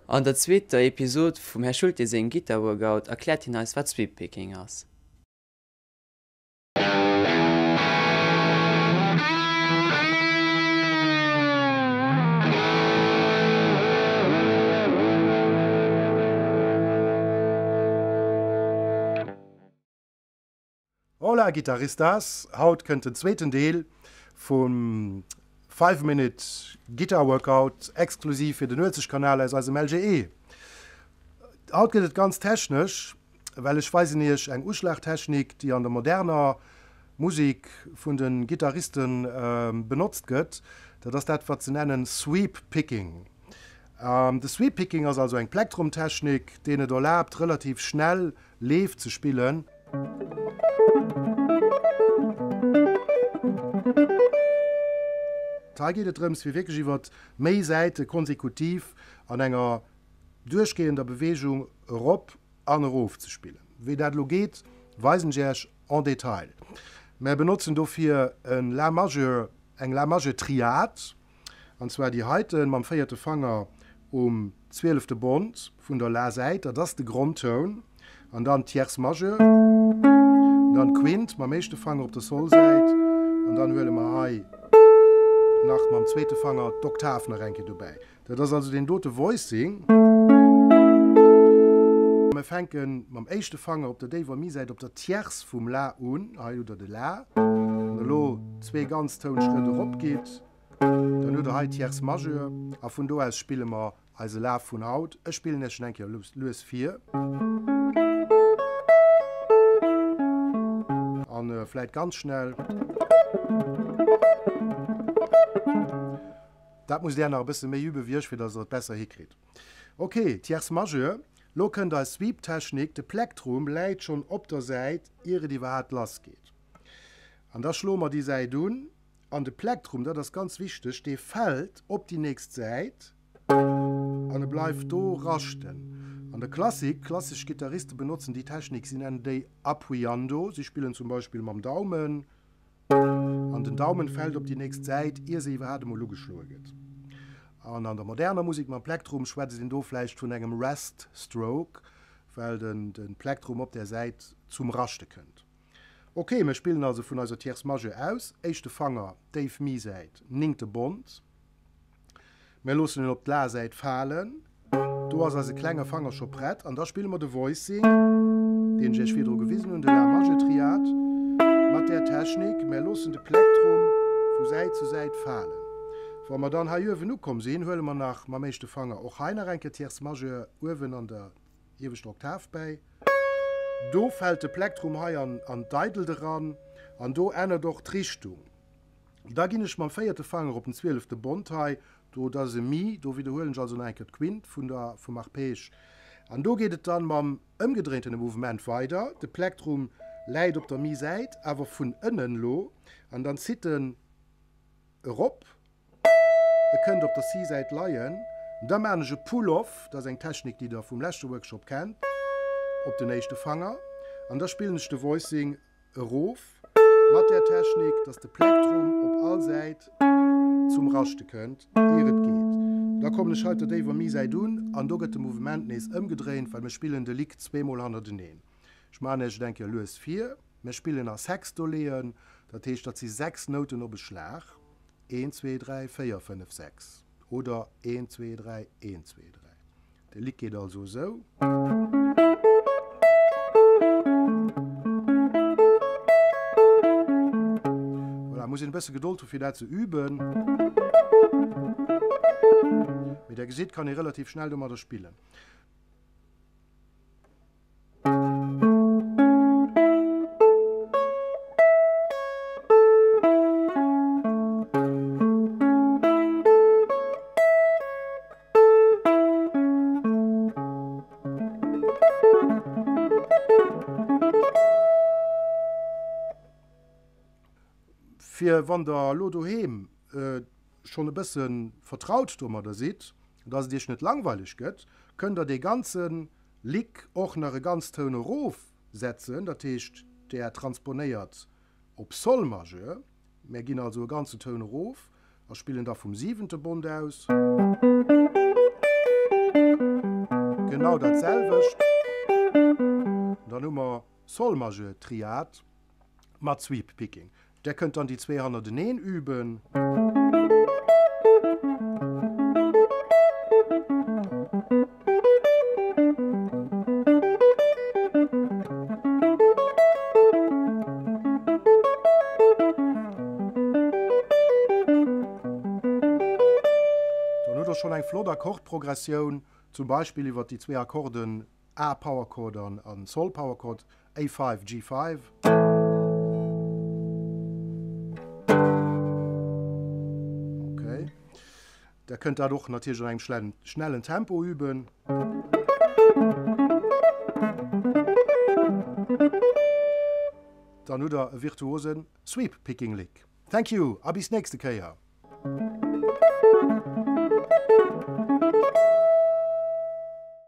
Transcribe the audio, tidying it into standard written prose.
An der zweeter Episod vum Här Schulte sengem Guitar Workout erkläert hien eis wat Sweep Picking ass. Hola Guitaristas, haut kënnt den zweeten Deel vum 5 Minute Guitar Workout exklusiv fir den Uelzechtkanal aus eisem LGE. Haut gëtt et ganz technesch, well ech weisen iech eng Uschlagtechnik, déi an der moderner Musik vun de Gittariste benotzt gëtt. Dat ass dat wat se nennen Sweep Picking. De Sweep Picking ass also eng Plektrumtechnik, deen et erlaabt relativ schnell Leef ze spillen. Hei geet et drëms fir wierklech iwwert méi Säite konsekutiv an enger duerchgehender Beweegung erop an erof ze spillen. Wéi dat elo geet, weisen ech Iech en Detail. Mär benotzen dofir e La Majeur, eng La Majeur Triad. An zwar déi heiten, mam véierte Fanger um zwielefte Bond vun der La-Säit, dat ass de Grondtoun, an dann d'Tierce majeure, dann d'Quint mam éischte Fanger op der Sol-Säit, an dann huele mer hei nach mam zweete Fanger d'Oktav nach eng Kéier dobäi. Dat ass also deen dote Voicing. Mer fänke mam éischte Fanger op der déiwer Mi-Säit op der Tierce vum La un, hei hutt der de La, wann der elo zwee ganz Tounschrëtt erop gitt, dann hutt der hei d'Tierce majeure a vun do aus spille mer eise Laf vun haut. Ech spillen iech en eng Kéier lues vir. An vläit ganz schnell. Dat musst där nach e bësse méi übe wéi ech, fir dass der et besser hikritt. Ok, Tierce majeure. Lo kënnt eis Sweep-Technik, de Plektrum läit schonn op der Säit, ier et iwwerhaat lass geet. An da schloe mer déi Säit un, an de Plektrum, dat ass ganz wichteg, dee fält op déi nächst Säit an e bleift do raschten. An der Klassik, klassesch Gittariste benotzen déi Technik, si nennen déi Appuiando, si spillen zum Beispill mam Daumen, An den Daumen fällt op déi nächst Säit, ier se iwwerhaat emol ugeschloe gëtt. An an der moderner Musek mam Plektrum schwätzt een do vläicht vun engem Rest Stroke, well den de Plektrum op där Säit zum Raschte kënnt. Ok, mir spillen also vun eiser Tierce majeure aus, éischte Fanger, déif Mi-Säit, néngte Bond. Mir loossen en op d'La-Säit falen. Do ass eise klenge Fanger scho prett an da spille mer de Voicing, deen ech iech virdru gewisen hunn, de La Majeur Triad, mat där Technik, Mir loossen de Plektrum vu Säit zu Säit falen. Wa mer dann hei uewen ukomm sinn, huele mer nach mam éischte Fanger och hei nach eng Kéier Tierce Majeure uewen an der ieweschter Oktav bäi. Do fält de Plektrum hei an d'Eidelt eran an do ännert och d'Richtung. Da ginn ech mam véierte Fanger op den zwielefte Bond hei, do dat ass e Mi, do widderhuelen ech also nach eng Kéier d'Quint vun der, vum Arpège. An do geet et dann mam ëmgedréintene Mouvement weider, de Plektrum läit op der Mi-Säit, awer vun ënnen elo, an dann zitt en erop, e kënnt op der Si-Säit leien. Da maan ech e Pull-Off, dat ass eng Technik déi der vum leschte Workshop kennt, op den éischte Fanger, an da spillen ech de Voicing Erof mat där Technik, dass de Plektrum op all Säit zum Raschte kënnt, ier et geet. Da kommen ech hei op der déiwer Mi-Säit un an do gëtt de Mouvement nees ëmgedréint, well mir spillen de Lick zweemol hannerteneen. Ech maachen iech et eng Kéier lues vir. Mir spillen a Sextoleeën, dat heescht, dat si 6 Nouten op e Schlag, een, zwee, dräi, véier, fënnef, sechs oder een, zwee, dräi, een, zwee, dräi. De Lick geet also esou. Voilà, muss een e bësse Gedold hu fir dat ze üben. Wéi der gesitt, kann ee relativ schnell domadder spillen. Fir wann der elo doheem schonn e bësse vertraut domadder sidd, dass et iech net langweileg gëtt, kënnt der dee ganze Lick och nach e ganz Toun erof setzen, dat heescht der transponéiert op Sol Majeur. Mär ginn also e ganzen Toun erof a spillen da vum siwente Bond aus. Genau dat selwecht. Dann hu mer Sol Majeur Triad mat Sweep Picking. Der kënnt dann déi zwee hannerteneen üben. Dann hutt der schonn eng flott Akkordprogressioun, zum Beispill iwwer déi zwee Akkorden A Power Chord an Sol Power Chord, A5, G5. Ok. Der kënnt dat och natierlech an engem schnellen Tempo üben. Dann hutt der e virtuosen Sweep Picking Lick. Thank you a bis nächste Kéier!